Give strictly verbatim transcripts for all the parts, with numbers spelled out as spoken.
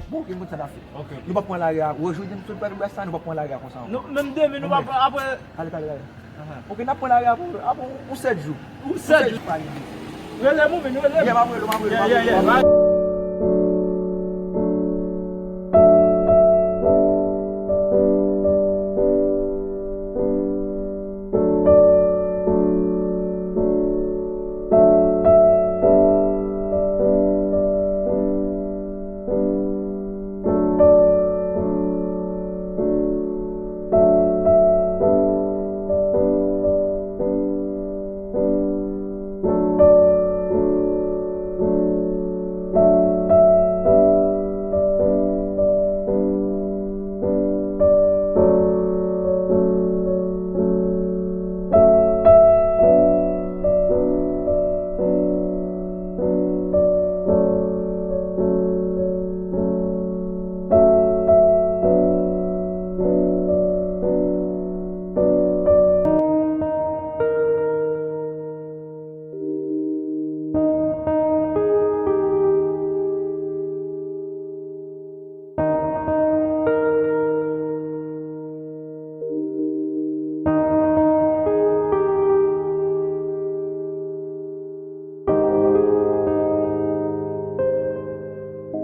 Bon, ok, m konn sa n ap fè. Ok, ok. Nou p ap pran lari a. Wè, jodi a nou sot Petrobras la, nou p ap pran lari a konsa ankò. Nou, menm demen, nou p ap pran apre. Kale, kale, kale. Ahan. Ok, n ap pran lari a pou, a pou, pou sèt jou. Pou sèt jou. Rele m, ou vin, rele m. Yeah, m ap rele w, m ap rele w, m ap rele w. Yeah, yeah, yeah.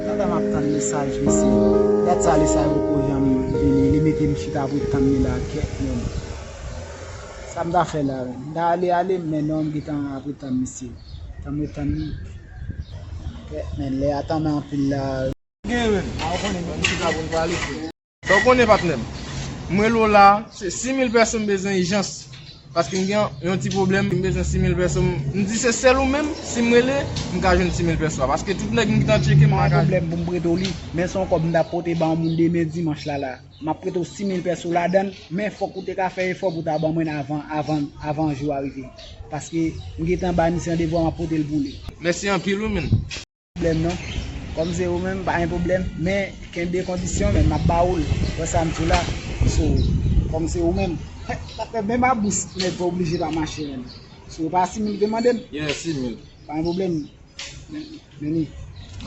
Pandan m ap tann mesaj misye, dat sa li sa poko janm vini, li mete m chita pou tann li la, kèt menm. Sa m ta fè la menm? M ta ale, ale, men non, m gentan ap ret tann misye. Tann m ret tann li. Kèt menm, lè a tann anpil la. Gen menm. A, ou konnen, menm chita pou n pale, frè. Sa w konnen, patnè m. M rele w la, se sis mil pèso m bezwen ijans. Paske m gen yon ti pwoblèm, m bezwen sis mil pèso. M di se sèl ou menm, si m rele, m ka jwenn sis mil pèso a. Paske tout nèg m gentan tcheke, m pa ka. Pa gen pwoblèm pou m prete w li, men se yon kòb m t ap pote ba yon moun demen dimanch la la. M ap prete w sis mil pèso ladan l, men fòk ou te ka fè efò pou w ta ban mwen l avan, avan, avan jou a rive. Paske m gentan bay misye randevou a, m ap pote l pou li. Mèsi anpil wi, menn. Pwoblèm non. Kòm se ou menm, pa gen pwoblèm. Men, kenbe kondisyon, men m ap ba ou l. Wè sa m di w la. So, kòm se ou menm. Sa fè menm a bous, nèg pa oblije pa mache menm. So, pa sis mil ou te mande m? Yeah, sis mil. Pa gen pwoblèm. Men, men ni.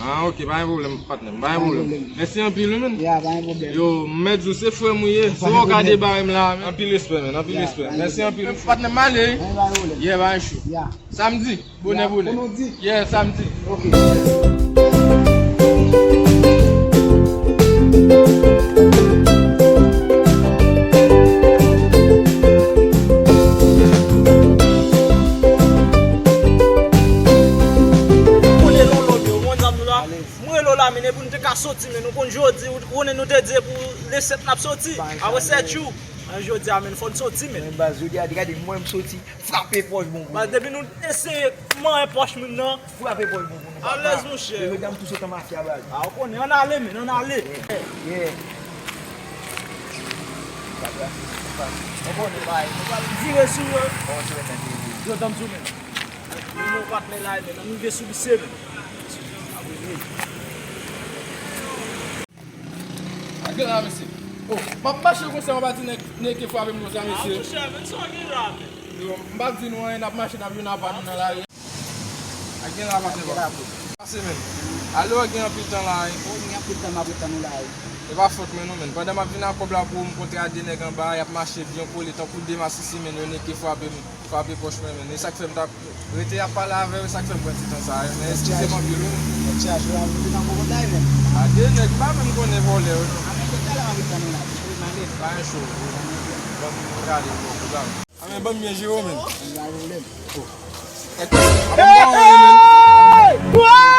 Ah, ok, pa gen pwoblèm, patnè m. Pa gen pwoblèm. Mèsi anpil, wi, menn. Yeah, pa gen pwoblèm. Yo, m mèt di w, se frè m ou ye. Se ou ka debare m la, menn. Anpil respè, menn. Anpil respè. Mèsi anpil. Patnè m, m ale wi. Yeah, pa gen cho. Samdi. Bonè, bonè. Konnen w di? Yeah, samdi. Ok. Konnen lòlò yo, mwen zanmi la, mwen rele w la, men depi nou te ka soti, men nou konn jodi, ou konnen nou te di pou le sèt n ap soti. Apre sèt jou, jodi a, men fò n soti, men. Men baz, jodi a, gade, mwen m soti. Frape pòch bon pou nou. Baz, depi nou eseye manyen pòch moun nan. Frape pòch bon pou nou, papa. Alèz, monchè. Yo, medam, tou se tan mafya, baz. Ah, ou konnen, ann ale, men, ann ale. Yeah. Ou konnen, bay, nou pral vire sou yo. Yo, tanm sou men. Nou patnè la, men, nou rive sou misye, men. A gen la, mesye. Oh, m ap mache konsa, w pa di nèg, nèg ki frape m konsa, mesye. Ah, monchè, men sa w gen la, men. Yo, m p ap di nou anyen, n ap mache, n ap jwenn apa nou nan lari. A gen la, patnè. Pase, men. Ale, w gen anpil tan la, wi. Oh, gen anpil tan m ap ret tann ou la, wi. E pa fòt mwen, non, men. Pandan m ap vin ak kòb la pou ou, m kontre ak de nèg anba, y ap mache byen kole, tankou de masisi, men, yo nèk ki frape m. Frape pòch mwen, men. E sa k fè m t ap rete ap pale avè w, e sa k fè m pran ti tan sa a, men eskize m anpil, wi. Nèg chaje la, vin nan gwo bagay, men. A de nèg, m pa menm konnen vòlè yo, non. A, men, talè m ap tann ou la, wi, m ale. Pa gen cho, wi. Ban m gade, bon, kou la. A, men, ban m byen jere w, men. Pa gen pwoblèm. Oh. Hey! Hey!